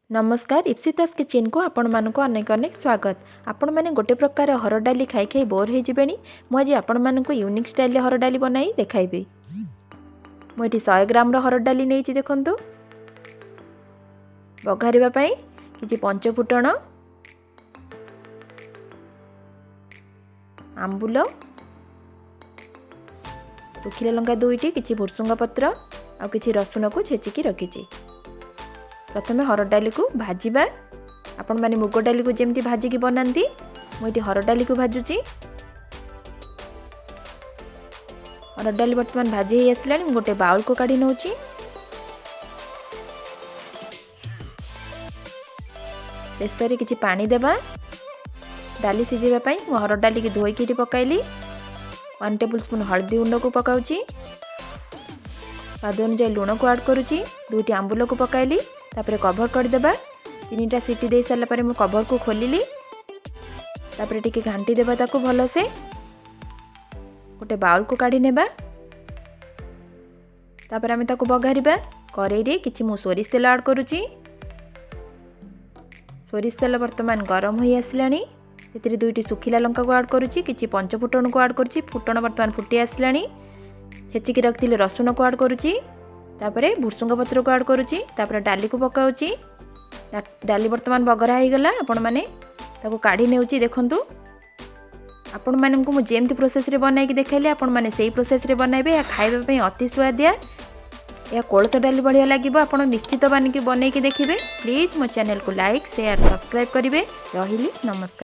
ନମସ୍କାର, ଇପ୍ସିତାସ୍ କିଚେନ୍କୁ ଆପଣମାନଙ୍କୁ ଅନେକ ଅନେକ ସ୍ୱାଗତ। ଆପଣମାନେ ଗୋଟେ ପ୍ରକାର ହରଡ଼ ଡାଲି ଖାଇ ଖାଇ ବୋର୍ ହେଇଯିବେଣି। ମୁଁ ଆଜି ଆପଣମାନଙ୍କୁ ୟୁନିକ୍ ଷ୍ଟାଇଲ୍ରେ ହରଡ଼ ଡାଲି ବନାଇ ଦେଖାଇବି। ମୁଁ ଏଠି 100 ଗ୍ରାମର ହରଡ଼ ଡାଲି ନେଇଛି। ଦେଖନ୍ତୁ, ବଘାରିବା ପାଇଁ କିଛି ପଞ୍ଚଫୁଟଣ, ଆମ୍ବୁଲ, ଶୁଖିଲା ଲଙ୍କା ଦୁଇଟି, କିଛି ଭୁର୍ସୁଙ୍ଗ ପତ୍ର ଆଉ କିଛି ରସୁଣକୁ ଛେଚିକି ରଖିଛି। ପ୍ରଥମେ ହରଡ଼ ଡାଲିକୁ ଭାଜିବା। ଆପଣମାନେ ମୁଗ ଡାଲିକୁ ଯେମିତି ଭାଜିକି ବନାନ୍ତି, ମୁଁ ଏଠି ହରଡ଼ ଡାଲିକୁ ଭାଜୁଛି। ହରଡ଼ ଡାଲି ବର୍ତ୍ତମାନ ଭାଜି ହେଇ ଆସିଲାଣି। ମୁଁ ଗୋଟେ ବାଉଲକୁ କାଢ଼ି ନେଉଛି। ପ୍ରେସରରେ କିଛି ପାଣି ଦେବା ଡାଲି ସିଝେଇବା ପାଇଁ। ମୁଁ ହରଡ଼ ଡାଲିକି ଧୋଇକି ଏଠି ପକାଇଲି। 1 ଟେବୁଲ୍ ସ୍ପୁନ୍ ହଳଦୀ ଗୁଣ୍ଡକୁ ପକାଉଛି। ସ୍ୱାଦ ଅନୁଯାୟୀ ଲୁଣକୁ ଆଡ଼୍ କରୁଛି। ଦୁଇଟି ଆମ୍ବୁଲକୁ ପକାଇଲି। ତାପରେ କଭର୍ କରିଦେବା। ତିନିଟା ସିଟି ଦେଇ ସାରିଲା ପରେ ମୁଁ କଭର୍କୁ ଖୋଲିଲି। ତାପରେ ଟିକେ ଘାଣ୍ଟି ଦେବା ତାକୁ ଭଲସେ। ଗୋଟେ ବାଉଲକୁ କାଢ଼ି ନେବା। ତାପରେ ଆମେ ତାକୁ ବଘାରିବା। କରେଇରେ କିଛି ମୁଁ ସୋରିଷ ତେଲ ଆଡ଼୍ କରୁଛି। ସୋରିଷ ତେଲ ବର୍ତ୍ତମାନ ଗରମ ହୋଇ ଆସିଲାଣି। ସେଥିରେ ଦୁଇଟି ଶୁଖିଲା ଲଙ୍କାକୁ ଆଡ଼୍ କରୁଛି। କିଛି ପଞ୍ଚଫୁଟଣକୁ ଆଡ଼୍ କରୁଛି। ଫୁଟଣ ବର୍ତ୍ତମାନ ଫୁଟି ଆସିଲାଣି। ଛେଚିକି ରଖିଥିଲେ ରସୁଣକୁ ଆଡ଼୍ କରୁଛି। ତାପରେ ଭୁର୍ସୁଙ୍ଗ ପତ୍ରକୁ ଆଡ଼୍ କରୁଛି। ତାପରେ ଡାଲିକୁ ପକାଉଛି। ଡାଲି ବର୍ତ୍ତମାନ ବଘରା ହେଇଗଲା। ଆପଣମାନେ ତାକୁ କାଢ଼ି ନେଉଛି। ଦେଖନ୍ତୁ, ଆପଣମାନଙ୍କୁ ମୁଁ ଯେମିତି ପ୍ରୋସେସ୍ରେ ବନାଇକି ଦେଖାଇଲି, ଆପଣମାନେ ସେଇ ପ୍ରୋସେସ୍ରେ ବନାଇବେ। ଏହା ଖାଇବା ପାଇଁ ଅତି ସୁଆଦିଆ। ଏହା କୋଳଥ ଡାଲି ଭଳିଆ ଲାଗିବ। ଆପଣ ନିଶ୍ଚିତ ବନେଇକି ଦେଖିବେ। ପ୍ଲିଜ୍ ମୋ ଚ୍ୟାନେଲକୁ ଲାଇକ୍, ସେୟାର, ସବସ୍କ୍ରାଇବ୍ କରିବେ। ରହିଲି, ନମସ୍କାର।